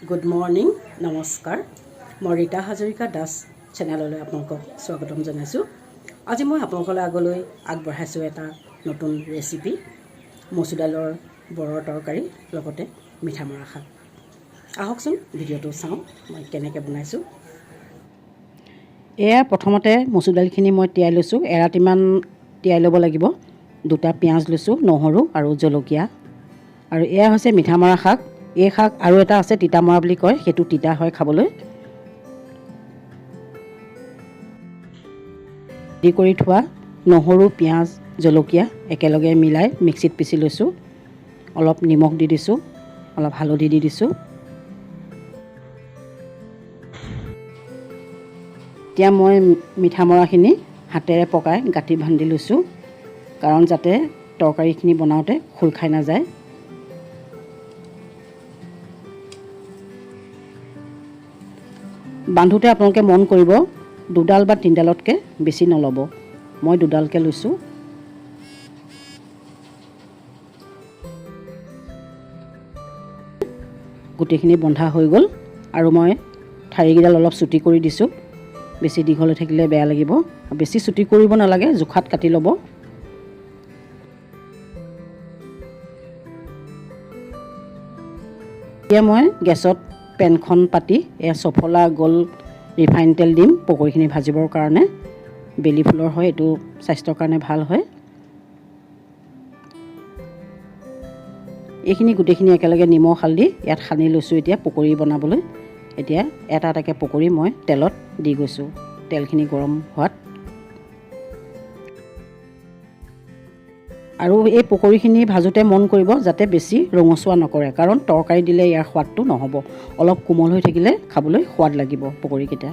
Good morning, নমস্কাৰ। মই ৰীতা হাজৰিকা দাস চেনেললৈ আপোনালোকক স্বাগতম জনাইছোঁ। আজি মই আপোনালোকৰ আগলৈ আগবঢ়াইছোঁ এটা নতুন ৰেচিপি, মচুৰ দাইলৰ বৰৰ তৰকাৰী, লগতে মিঠামৰা শাক। আহকচোন, ভিডিঅ'টো চাওঁ মই কেনেকৈ বনাইছোঁ। এয়া প্ৰথমতে মচুৰ দাইলখিনি মই তিয়াই লৈছোঁ। এৰাতিমান তিয়াই ল'ব লাগিব। দুটা পিঁয়াজ লৈছোঁ, নহৰু আৰু জলকীয়া। আৰু এয়া হৈছে মিঠামৰা শাক। এই শাক আৰু এটা আছে তিতামৰা বুলি কয়, সেইটো তিতা হয় খাবলৈ। ৰেডি কৰি থোৱা নহৰু, পিঁয়াজ, জলকীয়া একেলগে মিলাই মিক্সিত পিচি লৈছোঁ। অলপ নিমখ দি দিছোঁ, অলপ হালধি দি দিছোঁ। এতিয়া মই মিঠামৰাখিনি হাতেৰে পকাই গাঁঠি বান্ধি লৈছোঁ, কাৰণ যাতে তৰকাৰীখিনি বনাওঁতে খোল খাই নাযায়। বান্ধোতে আপোনালোকে মন কৰিব, দুডাল বা তিনিডালতকৈ বেছি নল'ব। মই দুডালকৈ লৈছোঁ। গোটেইখিনি বন্ধা হৈ গ'ল। আৰু মই ঠাৰিকেইডাল অলপ চুটি কৰি দিছোঁ, বেছি দীঘল হৈ থাকিলে বেয়া লাগিব। বেছি চুটি কৰিব নালাগে, জোখাত কাটি ল'ব। এতিয়া মই গেছত পেনখন পাতি এয়া চফলা গ'ল ৰিফাইন তেল দিম পকৰীখিনি ভাজিবৰ কাৰণে। বেলি ফুলৰ হয়, এইটো স্বাস্থ্যৰ কাৰণে ভাল হয়। এইখিনি গোটেইখিনি একেলগে নিমখ হালধি ইয়াত সানি লৈছোঁ এতিয়া পকৰী বনাবলৈ। এতিয়া এটা এটাকৈ পকৰী মই তেলত দি গৈছোঁ, তেলখিনি গৰম হোৱাত। আৰু এই পকৰীখিনি ভাজোঁতে মন কৰিব যাতে বেছি ৰঙচুৱা নকৰে, কাৰণ তৰকাৰী দিলে ইয়াৰ সোৱাদটো নহ'ব। অলপ কোমল হৈ থাকিলে খাবলৈ সোৱাদ লাগিব পকৰীকেইটা।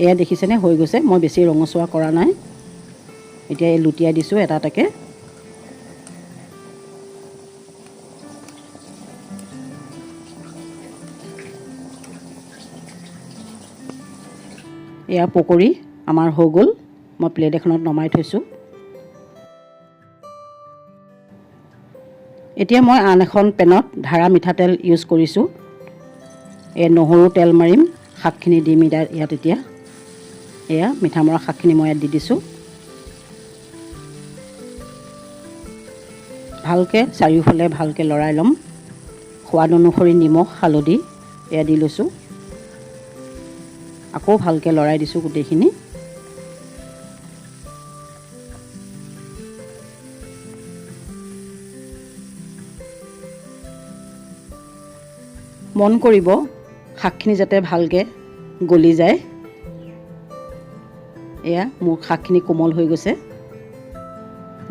এয়া দেখিছেনে, হৈ গৈছে। মই বেছি ৰঙচুৱা কৰা নাই। এতিয়া এই লুটিয়াই দিছোঁ এটা এটাকৈ। এয়া পকৰী আমাৰ হৈ গ'ল। মই প্লেট এখনত নমাই থৈছোঁ। এতিয়া মই আন এখন পেনত ধাৰা মিঠাতেল ইউজ কৰিছোঁ। এই নহৰু তেল মাৰিম, শাকখিনি দিম ইয়াত। এতিয়া এয়া মিঠামৰা শাকখিনি মই ইয়াত দি দিছোঁ। ভালকৈ চাৰিওফালে ভালকৈ লৰাই ল'ম। সোৱাদ অনুসৰি নিমখ, হালধি এয়া দি লৈছোঁ। আকৌ ভালকৈ লৰাই দিছোঁ গোটেইখিনি। মন কৰিব শাকখিনি যাতে ভালকৈ গলি যায়। এয়া মোৰ শাকখিনি কোমল হৈ গৈছে।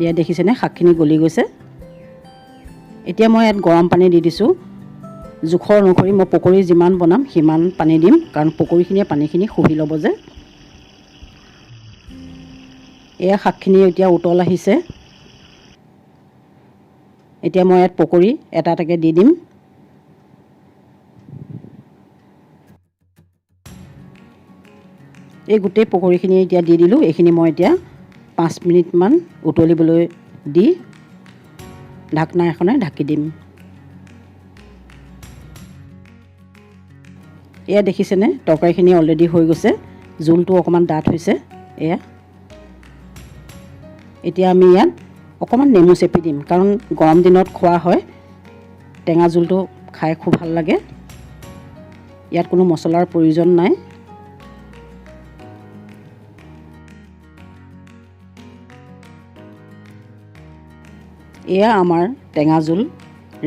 এয়া দেখিছেনে, শাকখিনি গলি গৈছে। এতিয়া মই ইয়াত গৰম পানী দি দিছোঁ। জোখৰ অনুসৰি মই পকৰী যিমান বনাম সিমান পানী দিম, কাৰণ পকৰীখিনিয়ে পানীখিনি শুহি ল'ব যে। এয়া শাকখিনি এতিয়া উতল আহিছে। এতিয়া মই ইয়াত পকৰী এটা এটাকৈ দি দিম। এই গোটেই পকৰীখিনি এতিয়া দি দিলোঁ। এইখিনি মই এতিয়া 5 মিনিটমান উতলিবলৈ দি ঢাকনা এখনে ঢাকি দিম। এয়া দেখিছেনে, তৰকাৰীখিনি অলৰেডি হৈ গৈছে। জোলটো অকণমান ডাঠ হৈছে। এয়া এতিয়া আমি ইয়াত অকণমান নেমু চেপি দিম, কাৰণ গৰম দিনত খোৱা হয়। টেঙা জোলটো খাই খুব ভাল লাগে। ইয়াত কোনো মছলাৰ প্ৰয়োজন নাই। এয়া আমাৰ টেঙা জোল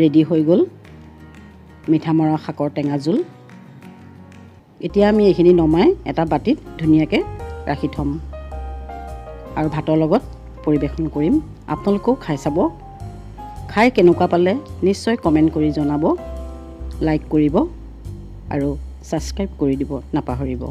ৰেডি হৈ গ'ল, মিঠামৰা শাকৰ টেঙা জোল। এতিয়া আমি এইখিনি নমাই এটা বাতিত ধুনীয়াকৈ ৰাখি থ'ম আৰু ভাতৰ লগত পৰিৱেশন কৰিম। আপোনালোকেও খাই চাব। খাই কেনেকুৱা পালে নিশ্চয় কমেণ্ট কৰি জনাব, লাইক কৰিব আৰু ছাবস্ক্ৰাইব কৰি দিব নাপাহৰিব।